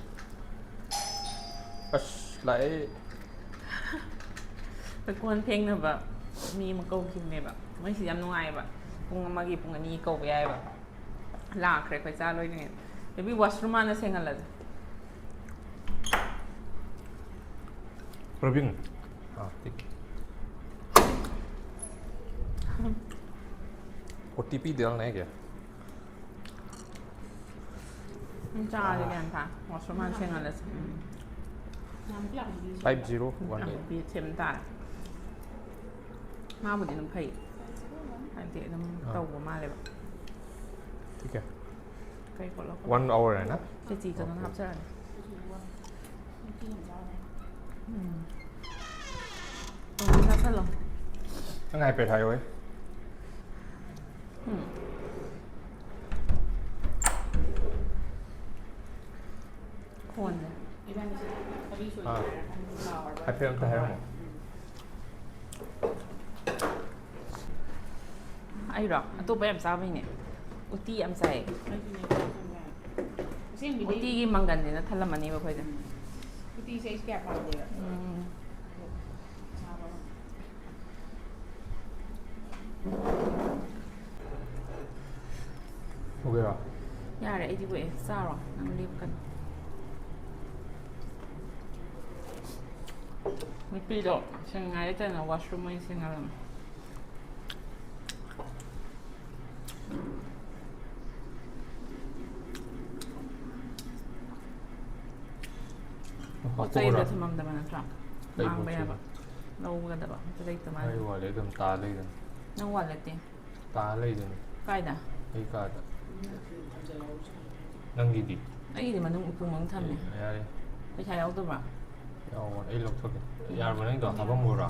ꯑꯁ, ꯂꯥꯛꯑꯦ꯫ ꯑꯩꯈꯣꯏ ꯀꯣꯟ ꯐꯦꯡꯅꯕ ꯃꯤ ꯑꯃ ꯀꯧꯈꯤꯕꯅꯦꯕ꯫ ꯃꯣꯏꯁꯤꯗꯤ ꯌꯥꯝ ꯅꯨꯡꯉꯥꯏꯌꯦꯕ꯫ ꯄꯨꯡ ꯑꯃꯒꯤ, ꯄꯨꯡ ꯑꯅꯤ ꯀꯧꯕ ꯌꯥꯏꯌꯦꯕ꯫ ꯂꯥꯛꯈ꯭ꯔꯦ ꯑꯩꯈꯣꯏ ꯆꯥ ꯂꯣꯏꯗ꯭ꯔꯤꯉꯩꯗ꯫ Baby, washroom ꯍꯥꯟꯅ ꯁꯦꯡꯍꯜꯂꯁꯦ꯫ ꯄ꯭ꯔꯕꯤꯟ꯫ ꯑꯥ, ꯇꯤꯛ꯫ ꯑꯣ ꯇꯤ ꯄꯤ ꯗꯦꯜꯅꯦ ꯀꯌꯥ? ꯎꯝ, ꯆꯥꯔꯦ ꯒ꯭ꯌꯥꯟ ꯇꯥ꯫ Washroom ꯍꯥꯟꯅ ꯁꯦꯡꯍꯜꯂꯁꯦ꯫ ꯎꯝ꯫ ꯌꯥꯝ ꯌꯥꯝꯗꯤ Five zero one eight꯫ ꯌꯥꯝ ꯄꯤ ꯁꯦꯝ ꯇꯥꯔꯦ꯫ ꯃꯥꯕꯨꯗꯤ ꯑꯗꯨꯝ ꯐꯩ꯫ ꯍꯥꯏꯗꯤ ꯑꯗꯨꯝ ꯑꯥ꯫ ꯇꯧꯕ ꯃꯥꯜꯂꯦꯕ꯫ ठीक है। ꯀꯩ ꯄꯣꯠꯂꯣ? One hour है ना? ꯈꯦꯆꯤ ꯆꯪꯉꯒ Okay꯫ ꯍꯥꯞꯆꯔꯅꯤ꯫ ꯎꯇꯤ ꯌꯥꯝ ꯆꯥꯎꯔꯦ꯫ ꯎꯝ꯫ ꯑꯗꯨꯝ ꯆꯥꯁꯜꯂꯣ꯫ ꯅꯪ iPad ꯍꯥꯏꯌꯣꯍꯦ꯫ ꯎꯝ꯫ ꯐꯣꯟꯁꯦ꯫ ꯏꯕꯥꯅꯤꯁꯦ ꯊꯕꯤ ꯁꯣꯏ ꯑꯥ꯫ ꯍꯥꯏꯔ ꯈꯪꯗꯦ, ꯀꯥꯎꯔꯕ? ꯍꯥꯏꯐꯦꯠ ꯑꯝꯇ ꯍꯥꯏꯔꯝꯃꯣ꯫ ꯑꯩꯔꯣ? ꯑꯇꯣꯞꯄ ꯌꯥꯝ ꯆꯥꯕꯩꯅꯦ꯫ ꯎꯇꯤ ꯌꯥꯝ ꯆꯥꯏꯌꯦ꯫ ꯑꯩꯁꯨꯅꯦ ꯆꯥꯛ ꯌꯥꯝ ꯆꯥꯏ꯫ ꯑꯁꯦꯡꯕꯗꯤ ꯎꯇꯤꯒꯤ ꯃꯪꯒꯟꯁꯤꯅ ꯊꯜꯂꯝꯃꯅꯦꯕ ꯑꯩꯈꯣꯏꯁꯦ꯫ ꯎꯇꯤꯁꯦ ꯑꯩꯁꯨ ꯀꯌꯥ ꯄꯥꯝꯗꯦꯕ꯫ ꯎꯝ꯫ ꯆꯥꯕ ꯑꯃ꯫ Okay ꯔꯣ? ꯌꯥꯔꯦ, ꯑꯩꯗꯤ ꯋꯦ ꯆꯥꯔꯣ, ꯅꯪ ꯂꯦꯞꯀꯅꯨ꯫ ꯅꯨꯄꯤꯗꯣ ꯁꯦꯡꯅ ꯍꯥꯏꯔꯦ ꯇꯅ washroom ꯑꯣꯏꯅ ꯁꯦꯡꯍꯜꯂꯝꯃꯦ꯫ ꯄꯣꯠ ꯆꯩ ꯑꯝꯇ ꯊꯝꯃꯝꯗꯕ ꯅꯠꯇ꯭ꯔꯥ? ꯀꯩ ꯄꯣꯠ ꯃꯥꯡꯕ ꯆꯩ? ꯌꯥꯕ꯫ ꯂꯧꯒꯗꯕ ꯑꯝꯇ ꯂꯩꯇ ꯃꯥꯜꯂꯦ꯫ ꯑꯩ wallet ꯑꯗꯨꯝ ꯇꯥ ꯂꯩꯗꯅ꯫ ꯅꯪ walletꯇꯤ? ꯇꯥ ꯂꯩꯗꯅ꯫ ꯀꯥꯏꯗ? ꯑꯩ ꯀꯥꯗ꯫ ꯅꯪꯒꯤꯗꯤ? ꯑꯩꯒꯤꯗꯤ ꯃꯅꯨꯡ ꯎꯄꯨ ꯃꯅꯨꯡ ꯊꯝꯃꯦ꯫ ꯑꯦ, ꯌꯥꯔꯦ꯫ ꯄꯩꯁꯥ ꯌꯥꯎꯗꯕ꯭ꯔꯥ? ꯌꯥꯎꯕꯅꯦ꯫ ꯑꯩ ꯂꯧꯊꯣꯛꯀꯦ꯫ ꯌꯥꯔꯕ ꯅꯪꯗꯣ? ꯍꯥꯄꯝꯃꯨꯔꯥ?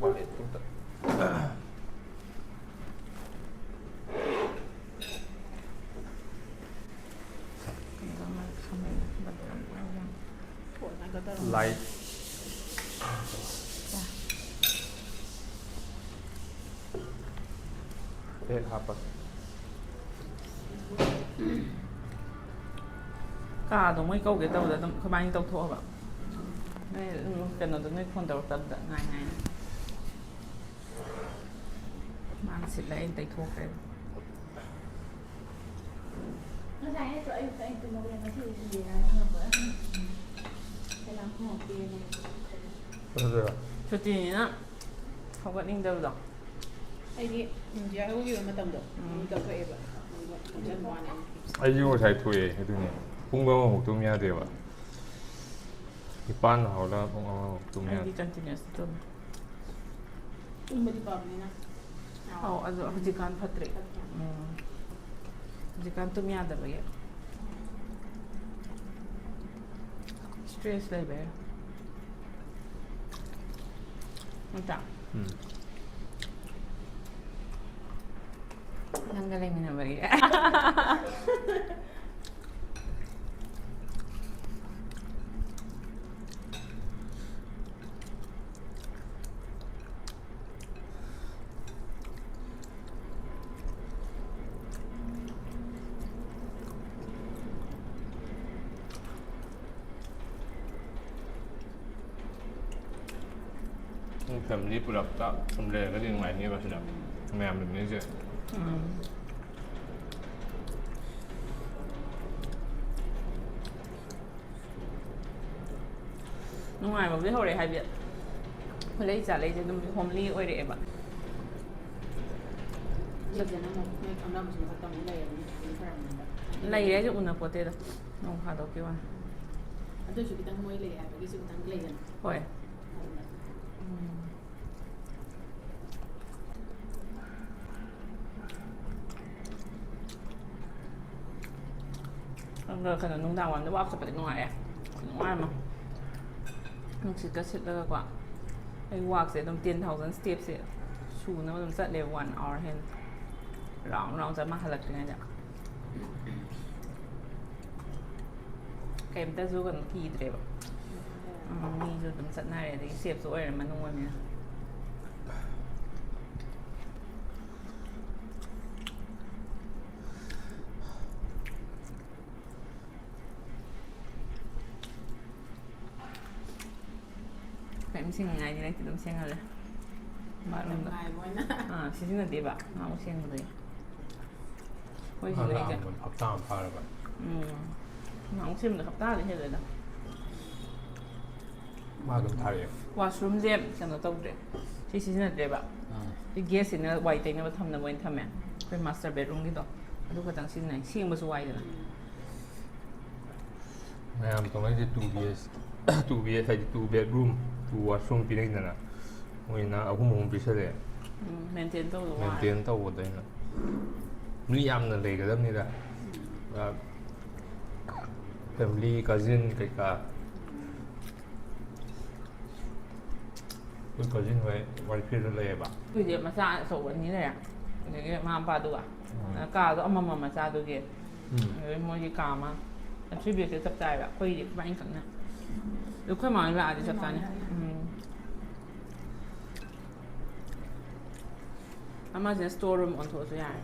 Wallet ꯑꯝꯇ꯫ Light꯫ Bag ꯍꯥꯞꯄꯒꯦ꯫ ꯀꯥꯗꯣ ꯃꯣꯏ ꯀꯧꯒꯦ ꯇꯧꯕꯗ ꯑꯗꯨꯝ ꯑꯩꯈꯣꯏꯕꯥꯅꯤ ꯇꯧꯊꯣꯛꯑꯕ꯫ ꯅꯣꯏ ꯑꯗꯨꯝ ꯀꯩꯅꯣꯗꯣ ꯅꯣꯏ phone ꯇꯧꯔꯛꯇꯕꯗ ꯉꯥꯏ ꯉꯥꯏꯅ꯫ ꯃꯥꯅ ꯁꯤꯠꯂ ꯑꯩꯅ ꯇꯩꯊꯣꯛꯈ꯭ꯔꯦꯕ꯫ ꯉꯁꯥꯏ ꯅꯠꯇ꯭ꯔꯣ ꯑꯌꯨꯛꯇ ꯑꯩꯅ ꯇꯨꯝꯃꯒꯦ, ꯉꯁꯤꯗꯤ ꯁꯟꯗꯦꯅ ꯍꯪꯉꯛꯄꯗ ꯑꯦꯂꯥꯝ ꯈꯣꯡꯉꯛꯇꯦꯅ꯫ ꯐꯖꯗꯣꯏꯔꯣ? ꯁꯨꯇꯤꯅꯤꯅ ꯍꯧꯒꯠꯅꯤꯡꯗꯕꯗꯣ꯫ ꯑꯩꯗꯤ, ꯎꯝ, ꯌꯥꯍꯧꯈꯤꯕ ꯃꯇꯝꯗꯣ ꯎꯝ꯫ ꯑꯗꯨꯝ ꯇꯧꯊꯣꯛꯑꯦꯕ꯫ ꯑꯗꯨꯒ ꯇꯨꯝꯁꯤꯟꯕ ꯋꯥꯅꯤ ꯑꯩꯗꯤ ꯐꯤꯞꯁꯦ꯫ ꯑꯩꯁꯨ ꯉꯁꯥꯏ ꯊꯣꯛꯑꯦ, ꯑꯗꯨꯅꯦ꯫ ꯄꯨꯡ ꯑꯃꯃꯨꯛ ꯇꯨꯝ ꯌꯥꯗꯦꯕ꯫ ꯅꯤꯄꯥꯟ ꯍꯧꯒꯠꯂꯒ ꯄꯨꯡ ꯑꯃꯃꯨꯛ ꯇꯨꯝ ꯌꯥꯗꯦ꯫ ꯑꯩꯗꯤ continuous ꯇꯨꯝꯃꯤ꯫ ꯇꯨꯝꯕꯗꯤ ꯐꯕꯅꯤꯅ꯫ ꯑꯧ, ꯑꯗꯣ ꯍꯧꯖꯤꯛꯀꯥꯟ ꯐꯠꯇ꯭ꯔꯦ꯫ ꯐꯠꯇ꯭ꯔꯦ꯫ ꯎꯝ꯫ ꯍꯧꯖꯤꯛꯀꯥꯟ ꯇꯨꯝ ꯌꯥꯗꯕꯒꯤ꯫ Stress ꯂꯩꯕꯩꯔꯥ? ꯅꯠꯇ꯭ꯔꯥ? ꯎꯝ꯫ ꯅꯪꯒ ꯂꯩꯃꯤꯟꯅꯕꯒꯤ꯫ ꯅꯣꯏ family ꯄꯨꯂꯞꯇ ꯁꯨꯝ ꯂꯩꯔꯒꯗꯤ ꯅꯨꯡꯉꯥꯏꯅꯦꯕ ꯁꯤꯗ꯫ ꯃꯌꯥꯝ ꯂꯩꯃꯤꯟꯅꯩꯁꯦ꯫ ꯎꯝ꯫ ꯅꯨꯡꯉꯥꯏꯕꯕꯨꯗꯤ ꯍꯧꯔꯛꯑꯦ, ꯍꯥꯏꯗꯤ ꯑꯩꯈꯣꯏ ꯂꯩ ꯆꯥ ꯂꯩꯁꯦ ꯑꯗꯨꯝ ꯍꯣꯝꯂꯤ ꯑꯣꯏꯔꯛꯑꯦꯕ꯫ ꯂꯩꯗꯅ ꯑꯃꯨꯛ ꯅꯣꯏ ꯈꯪꯅꯕꯁꯨ ꯃꯊꯛꯇ ꯑꯃꯨꯛ ꯂꯩꯔꯕꯅꯤꯅ ꯑꯗꯨꯝ ꯐꯔꯝꯅꯤꯗ꯫ ꯂꯩꯔꯦ ꯍꯥꯏꯁꯦ ꯎꯅ ꯄꯣꯠꯇꯦꯗ, ꯅꯣꯡ ꯐꯥꯗꯣꯛꯀꯤ ꯋꯥꯅꯤ꯫ ꯑꯗꯨ ꯑꯣꯏꯁꯨ ꯈꯤꯇꯪ ꯃꯣꯏ ꯂꯩ ꯍꯥꯏꯕꯒꯤꯁꯨ ꯈꯤꯇꯪ ꯂꯩꯗꯅ꯫ ꯍꯣꯏ꯫ ꯑꯗꯨꯅ ꯎꯝ꯫ ꯑꯗꯨꯒ ꯀꯩꯅꯣ, ꯅꯨꯡꯗꯥꯡ ꯋꯥꯏꯔꯝꯗ ꯋꯥꯛ ꯆꯠꯄꯗꯤ ꯅꯨꯡꯉꯥꯏꯔꯦ꯫ ꯈꯨꯅꯨꯡꯉꯥꯏ ꯑꯃ꯫ ꯅꯨꯡꯁꯤꯠꯀ ꯁꯤꯠꯂꯒꯀꯣ꯫ ꯑꯩ ꯋꯥꯛꯁꯦ ꯑꯗꯨꯝ ten thousand stepꯁꯦ ꯁꯨꯅꯕ ꯑꯗꯨꯝ ꯆꯠꯂꯦꯕ, one hour ꯍꯦꯟꯅ꯫ Round round ꯆꯠ ꯃꯥ ꯍꯜꯂꯛꯇ꯭ꯔꯤꯉꯩꯗ꯫ ꯀꯩꯝꯇꯁꯨ ꯀꯩꯅꯣ ꯀꯤꯗ꯭ꯔꯦꯕ꯫ ꯎꯝ, ꯃꯤꯁꯨ ꯑꯗꯨꯝ ꯆꯠꯅꯔꯦ, ꯑꯗꯒꯤ safeꯁꯨ ꯑꯣꯏꯔꯦ ꯃꯅꯨꯡ ꯑꯣꯏꯕꯅꯤꯅ꯫ ꯀꯔꯤꯝ ꯁꯦꯡꯅꯤꯡꯉꯥꯏꯗꯤ ꯂꯩꯇꯦ, ꯑꯗꯨꯝ ꯁꯦꯡꯍꯜꯂꯦ꯫ Bathroomꯗ꯫ ꯅꯨꯡꯉꯥꯏꯕ ꯑꯣꯏꯅ꯫ ꯑꯥ, ꯁꯤꯖꯤꯟꯅꯗꯦꯕ, ꯃꯥꯕꯨ ꯁꯦꯡꯕꯗꯒꯤ꯫ ꯑꯩꯈꯣꯏ ꯃꯥ ꯁꯤꯗꯩꯗ꯫ ꯂꯥꯛꯑꯝꯕꯗꯣ ꯍꯞꯇꯥ ꯑꯃ ꯐꯥꯔꯕ? ꯎꯝ꯫ ꯅꯍꯥꯟꯃꯨꯛ ꯁꯦꯝꯕꯗꯣ ꯍꯞꯇꯥꯗꯤ ꯍꯦꯜꯂꯦꯗ꯫ ꯃꯥ ꯑꯗꯨꯝ ꯊꯥꯔꯛꯑꯦ꯫ Washroomꯁꯦ ꯀꯩꯅꯣ ꯇꯧꯗ꯭ꯔꯦ꯫ ꯁꯤ ꯁꯤꯖꯤꯟꯅꯗ꯭ꯔꯦꯕ꯫ ꯑꯥ꯫ ꯁꯤ guestꯁꯤꯅ ꯋꯥꯏ ꯇꯩꯅꯕ ꯊꯝꯅꯕ ꯑꯣꯏꯅ ꯊꯝꯃꯦ꯫ ꯑꯩꯈꯣꯏ master bedroomꯒꯤꯗꯣ꯫ ꯑꯗꯨ ꯈꯛꯇꯪ ꯁꯤꯖꯤꯟꯅꯩ꯫ ꯁꯦꯡꯕꯁꯨ ꯋꯥꯏꯗꯅ꯫ ꯃꯌꯥꯝ ꯇꯧꯅꯩꯁꯦ two B H, two B H ꯍꯥꯏꯗꯤ two bedroom, two washroom ꯄꯤꯅꯩꯗꯅ꯫ ꯃꯣꯏꯅ ꯑꯍꯨꯝ ꯑꯍꯨꯝ ꯄꯤꯁꯜꯂꯛꯑꯦ꯫ ꯎꯝ, maintain ꯇꯧꯕꯗꯣ ꯋꯥꯔꯦ꯫ Maintain ꯇꯧꯕꯗ ꯑꯩꯅ꯫ ꯃꯤ ꯌꯥꯝꯅ ꯂꯩꯒꯗꯕꯅꯤꯗ꯫ ꯑ, family, cousin ꯀꯩꯀꯥ꯫ ꯑꯩꯈꯣꯏ cousin ꯍꯣꯏ ꯋꯥꯏꯐꯤꯗ ꯂꯩꯌꯦꯕ꯫ ꯑꯩꯈꯣꯏꯗꯤ ꯃꯆꯥ ꯑꯆꯧꯕ ꯑꯅꯤ ꯂꯩꯔꯦ꯫ ꯑꯗꯒꯤ ꯃꯃꯥ ꯃꯄꯥꯗꯨꯒ꯫ ꯎꯝ꯫ ꯀꯥꯗꯣ ꯑꯃꯃꯝ ꯃꯆꯥꯗꯨꯒꯤ꯫ ꯎꯝ꯫ ꯑꯗꯩ ꯃꯣꯏꯒꯤ ꯀꯥ ꯑꯃ꯫ Three B H K ꯆꯞ ꯆꯥꯏꯕ꯫ ꯑꯩꯈꯣꯏꯒꯤꯗꯤ ꯏꯕꯥꯅꯤ ꯈꯛꯅ꯫ ꯑꯗꯣ ꯑꯩꯈꯣꯏ ꯃꯥ ꯍꯣꯏ ꯂꯥꯛꯑꯗꯤ ꯆꯞ ꯆꯥꯅꯤ꯫ ꯎꯝ꯫ ꯑꯃꯁꯤꯅ store room ꯑꯣꯟꯊꯣꯛꯑꯁꯨ ꯌꯥꯔꯦ꯫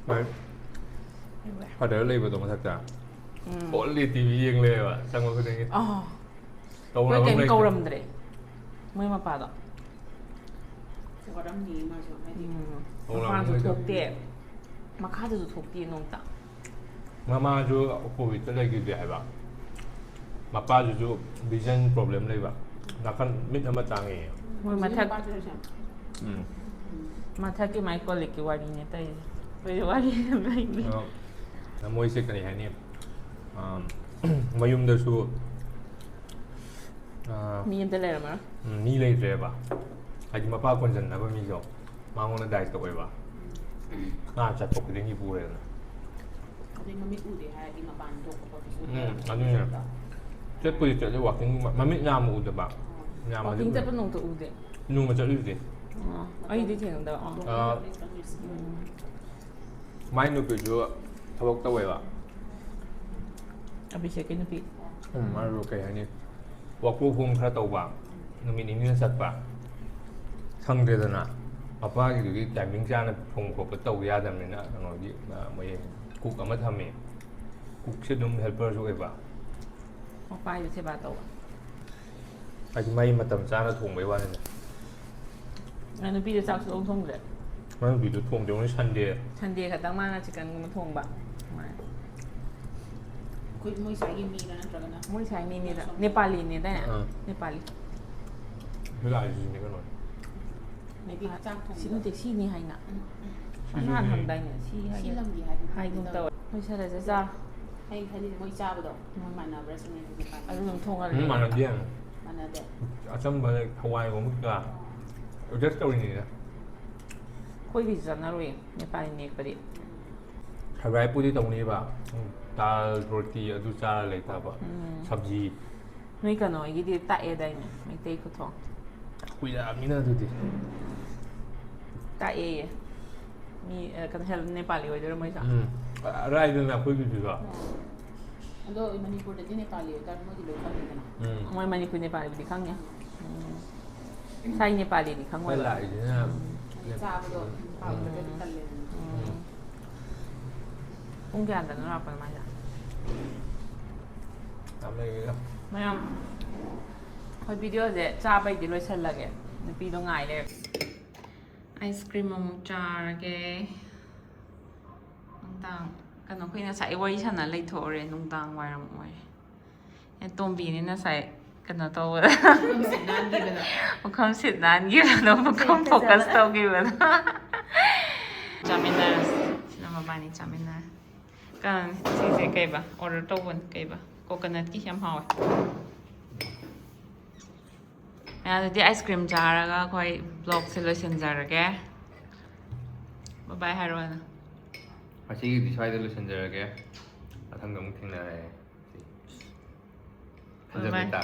ꯍꯣꯏ꯫ Father ꯂꯩꯕꯗꯣ ꯃꯊꯛꯇ꯫ ꯎꯝ꯫ Only T V ꯌꯦꯡ ꯂꯩꯌꯦꯕ, ꯆꯪꯕ ꯈꯨꯗꯤꯡꯒꯤ꯫ ꯑꯥ꯫ ꯇꯧꯅꯕ ꯑꯩꯈꯣꯏ ꯀꯩꯝ ꯂꯩꯇꯦ꯫ ꯀꯧꯔꯝꯗ꯭ꯔꯦ꯫ ꯃꯣꯏ ꯃꯄꯥꯗꯣ꯫ ꯋꯥꯔꯝꯅꯤ ꯃꯥꯁꯨ, ꯍꯥꯏꯗꯤ꯫ ꯎꯝ꯫ ꯍꯧꯔꯝꯅꯤ ꯃꯄꯥꯟꯁꯨ ꯃꯣꯏꯗꯣ꯫ ꯊꯣꯛꯇꯦ, ꯃꯈꯥꯗꯁꯨ ꯊꯣꯛꯇꯦ ꯅꯣꯡꯇ꯫ ꯃꯃꯥꯁꯨ ꯀꯣꯚꯤꯗꯇ ꯂꯩꯈꯤꯗꯦ ꯍꯥꯏꯕ꯫ ꯃꯄꯥꯗꯨꯁꯨ vision problem ꯂꯩꯕ, ꯅꯥꯀꯟ ꯃꯤꯠ ꯑꯃ ꯇꯥꯡꯉꯦ꯫ ꯃꯣꯏ ꯃꯊꯛ ꯅꯨꯄꯥꯁꯤꯅꯁꯨ꯫ ꯎꯝ꯫ ꯃꯊꯛꯀꯤ ꯃꯥꯏ ꯀꯣꯜ ꯂꯤꯛꯀꯤ ꯋꯥꯔꯤ ꯅꯠꯇꯦ꯫ ꯑꯩꯈꯣꯏ ꯋꯥꯔꯤ ꯌꯥꯝ ꯂꯩꯕꯅꯤ꯫ ꯑꯗꯣ ꯃꯣꯏꯁꯦ ꯀꯔꯤ ꯍꯥꯏꯅꯤ? ꯑꯥ, ꯃꯌꯨꯝꯗꯁꯨ ꯑꯥ, ꯃꯤ ꯑꯝꯇ ꯂꯩꯔꯝꯃꯔꯣꯏ꯫ ꯎꯝ, ꯃꯤ ꯂꯩꯇ꯭ꯔꯦꯕ꯫ ꯍꯥꯏꯗꯤ ꯃꯄꯥ ꯀꯣꯟꯁꯤꯟꯅꯕ ꯃꯤꯗꯣ ꯃꯉꯣꯟꯗ ꯗꯥꯏ ꯇꯧꯋꯦꯕ꯫ ꯃꯥ ꯆꯠꯄ ꯈꯨꯗꯤꯡꯒꯤ ꯄꯨꯔꯦꯗꯅ꯫ ꯑꯗꯩ ꯃꯃꯤꯠ ꯎꯗꯦ ꯍꯥꯏꯔꯗꯤ ꯃꯄꯥꯟ ꯊꯣꯛꯄ ꯈꯣꯠꯄꯁꯨ ꯎꯝ, ꯑꯗꯨꯅꯦ꯫ ꯆꯠꯄꯨꯗꯤ ꯆꯠꯂꯤ, walking, ꯃꯃꯤꯠ ꯅꯥꯝꯃ ꯎꯗꯕ꯫ ꯅꯥꯝꯃꯗꯤ Walking ꯎꯏ꯫ ꯆꯠꯄ ꯅꯣꯡꯇ ꯎꯗꯦ꯫ ꯅꯣꯡꯃ ꯆꯠꯂꯨꯁꯦ꯫ ꯑꯣ, ꯑꯩꯗꯤ ꯊꯦꯡꯅꯗꯕ꯫ ꯑꯣ꯫ ꯑꯥ, ꯎꯝ꯫ ꯃꯥꯏ ꯅꯨꯄꯤꯁꯨ ꯊꯕꯛ ꯇꯧꯋꯦꯕ꯫ ꯑꯕꯤꯁꯦꯛꯀꯤ ꯅꯨꯄꯤ꯫ ꯎꯝ, ꯃꯥꯁꯨ ꯀꯩ ꯍꯥꯏꯅꯤ, work from home ꯈꯔ ꯇꯧꯕ, ꯅꯨꯃꯤꯠ ꯅꯤꯅꯤꯗ ꯆꯠꯄ꯫ ꯁꯪꯗ꯭ꯔꯦꯗꯅ, ꯃꯄꯥꯒꯤꯗꯨꯗꯤ timing ꯆꯥꯅ ꯊꯣꯡꯕ ꯈꯣꯠꯄ ꯇꯧꯕ ꯌꯥꯗꯕꯅꯤꯅ, ꯀꯩꯅꯣꯒꯤ, ꯑ, ꯃꯣꯏ cook ꯑꯃ ꯊꯝꯃꯦ꯫ Cookꯁꯦ ꯑꯗꯨꯝ helperꯁꯨ ꯑꯣꯏꯕ꯫ ꯃꯄꯥꯒꯤꯁꯨ ꯁꯦꯕꯥ ꯇꯧꯕ꯫ ꯍꯥꯏꯗꯤ ꯃꯥꯏ ꯃꯇꯝ ꯆꯥꯅ ꯊꯣꯡꯕꯩ ꯋꯥꯅꯤꯗ꯫ ꯅꯪ ꯅꯨꯄꯤꯗꯣ ꯆꯥꯛ ꯁꯨꯡꯊꯣꯡ ꯊꯣꯡꯗ꯭ꯔꯦ? ꯃꯥꯏ ꯅꯨꯄꯤꯗꯣ ꯊꯣꯡꯗꯦ, only Sunday꯫ Sunday ꯈꯛꯇꯪ ꯃꯥꯅ chickenꯒꯨꯝꯕ ꯊꯣꯡꯕ꯫ ꯑꯗꯨꯃꯥꯏꯅ꯫ ꯑꯩꯈꯣꯏ ꯃꯣꯏ ꯁ꯭ꯋꯥꯏꯒꯤ ꯃꯤꯔ ꯅꯠꯇ꯭ꯔꯒꯅ? ꯃꯣꯏ ꯁ꯭ꯋꯥꯏ ꯃꯤꯅꯤꯗ꯫ ꯅꯦꯄꯥꯂꯤꯅꯦꯗꯥꯏꯅꯦ? ꯑꯥ꯫ ꯅꯦꯄꯥꯂꯤ꯫ ꯂꯥꯛꯏꯁꯤꯅꯦ ꯀꯩꯅꯣ꯫ ꯅꯨꯄꯤ ꯆꯥꯛ ꯊꯣꯡꯕ꯫ ꯁꯤ ꯅꯠꯇꯦ, ꯁꯤꯅꯤ ꯍꯥꯏꯅ꯫ ꯁꯤꯁꯨ ꯅꯍꯥꯟ ꯁꯤꯅꯤ꯫ ꯍꯪꯗꯥꯏꯅꯦ? ꯁꯤ ꯁꯤ ꯍꯥꯏꯅ꯫ ꯂꯝꯒꯤ ꯍꯥꯏꯒꯨꯝ ꯍꯥꯏꯒꯨꯝ ꯇꯧꯋꯦ꯫ ꯇꯧꯋꯦ꯫ ꯂꯣꯏꯁꯜꯂꯁꯦ ꯆꯥ꯫ ꯑꯩꯅ ꯈꯜꯂꯤꯁꯦ ꯃꯣꯏ ꯆꯥꯕꯗꯣ ꯃꯥꯟꯅꯕ꯭ꯔꯥ ꯁꯤꯅꯦ꯫ ꯑꯗꯨ ꯑꯗꯨꯝ ꯊꯣꯡꯍꯜꯂꯦ꯫ ꯎꯝ, ꯃꯥꯟꯅꯗꯦ꯫ ꯃꯥꯟꯅꯗꯦ꯫ ꯑꯆꯝꯕ, like, ꯍꯋꯥꯏꯒꯨꯝꯕ ꯀꯩꯀꯥ adjust ꯇꯧꯔꯤꯅꯤꯗ꯫ ꯑꯩꯈꯣꯏꯒꯤꯁꯨ ꯆꯥꯅꯔꯣꯏ ꯅꯦꯄꯥꯂꯤ ꯅꯦꯛꯄꯗꯤ꯫ Surviveꯄꯨꯗꯤ ꯇꯧꯅꯤꯕ꯫ ꯎꯝ, ꯗꯥꯜ, ꯔꯣꯇꯤ ꯑꯗꯨ ꯆꯥꯔ ꯂꯩꯇꯥꯕ꯫ ꯎꯝ꯫ ꯁꯕꯖꯤ꯫ ꯅꯣꯏ ꯀꯩꯅꯣꯒꯤꯗꯤ ꯇꯥꯛꯑꯦꯗꯥꯏꯅꯦ, ꯃꯩꯇꯩ ꯈꯨꯊꯣꯡ? ꯀꯨꯏꯔꯛꯑꯕꯅꯤꯅ ꯑꯗꯨꯗꯤ꯫ ꯇꯥꯛꯑꯦꯌꯦ꯫ ꯃꯤ, ꯑ, ꯀꯩꯅꯣ, help ꯅꯦꯄꯥꯂꯤ ꯑꯣꯏꯗꯣꯏꯔꯣ ꯃꯣꯏꯁꯨ? ꯎꯝ꯫ ꯑꯔꯥꯏꯗꯅ ꯑꯩꯈꯣꯏꯒꯤꯗꯨꯁꯨ꯫ ꯑꯗꯣ ꯃꯅꯤꯄꯨꯔꯗꯗꯤ ꯅꯦꯄꯥꯂꯤ ꯑꯣꯏꯇꯥꯔꯗꯤ ꯃꯣꯏꯗꯤ ꯂꯣꯏ ꯈꯪꯉꯤꯗꯅ꯫ ꯎꯝ꯫ ꯃꯣꯏ ꯃꯅꯤꯄꯨꯔ ꯅꯦꯄꯥꯂꯤꯕꯨꯗꯤ ꯈꯪꯉꯦ꯫ ꯎꯝ꯫ ꯁꯥꯏ ꯅꯦꯄꯥꯂꯤꯗꯤ ꯑꯩꯈꯣꯏ ꯈꯪꯉꯣꯏꯕ꯫ ꯂꯥꯛꯏꯁꯤꯅ ꯆꯥꯕꯗꯣ ꯍꯥꯎꯇ꯭ꯔꯒꯗꯤ ꯇꯜꯂꯦꯗꯅ꯫ ꯎꯝ꯫ ꯄꯨꯡ ꯀꯌꯥꯗꯅꯣ ꯂꯥꯛꯄꯅꯣ ꯃꯥꯏꯁꯦ? ꯌꯥꯝ ꯂꯩꯔꯦꯗ꯫ ꯃꯌꯥꯝ, ꯑꯩꯈꯣꯏ videoꯁꯦ ꯆꯥꯕꯩꯗꯤ ꯂꯣꯏꯁꯜꯂꯒꯦ꯫ ꯅꯨꯄꯤꯗꯣ ꯉꯥꯏ ꯂꯩꯔꯦ꯫ ꯑꯥꯏꯁ ꯀ꯭ꯔꯤꯝ ꯑꯃꯨꯛ ꯆꯥꯔꯒꯦ꯫ ꯅꯨꯡꯗꯥꯡ ꯀꯩꯅꯣ, ꯑꯩꯈꯣꯏ ꯉꯁꯥꯏ ꯋꯥꯔꯤ ꯁꯥꯟꯅ ꯂꯩꯊꯣꯛꯎꯔꯦ, ꯅꯨꯡꯗꯥꯡ ꯋꯥꯏꯔꯝ ꯑꯣꯏꯔꯦ꯫ ꯑꯦ, ꯇꯣꯝꯕꯤꯅꯤ ꯉꯁꯥꯏ ꯀꯩꯅꯣ ꯇꯧꯕꯗ, ꯃꯐꯝ ꯁꯤꯠ ꯅꯥꯟꯈꯤꯕꯗꯣ, ꯃꯐꯝ ꯐꯖꯕ꯫ Focus ꯇꯧꯈꯤꯕꯗꯣ꯫ ꯆꯥꯃꯤꯟꯅꯔꯁꯤ꯫ ꯁꯤꯅ ꯃꯕꯥꯅꯤ ꯆꯥꯃꯤꯟꯅꯔꯦ꯫ ꯀꯩꯅꯣꯅꯤ ꯁꯤꯁꯦ, ꯀꯩꯕ, order ꯇꯧꯕꯅꯤ, ꯀꯩꯕ, coconut ꯀꯤ ꯌꯥꯝ ꯍꯥꯎꯋꯦ꯫ ꯑꯗꯨꯗꯤ ꯑꯥꯏꯁ ꯀ꯭ꯔꯤꯝ ꯆꯥꯔꯒ ꯑꯩꯈꯣꯏ vlog ꯁꯦ ꯂꯣꯏꯁꯤꯟꯖꯔꯒꯦ꯫ Bye bye ꯍꯥꯏꯔꯣꯅ꯫ ꯉꯁꯤꯒꯤꯗꯤ ꯁ꯭ꯋꯥꯏꯗ ꯂꯣꯏꯁꯤꯟꯖꯔꯒꯦ꯫ ꯃꯊꯪꯗ ꯑꯃꯨꯛ ꯊꯦꯡꯅꯔꯁꯤ꯫ Bye bye꯫ ꯐꯖꯕꯩ ꯇꯥ꯫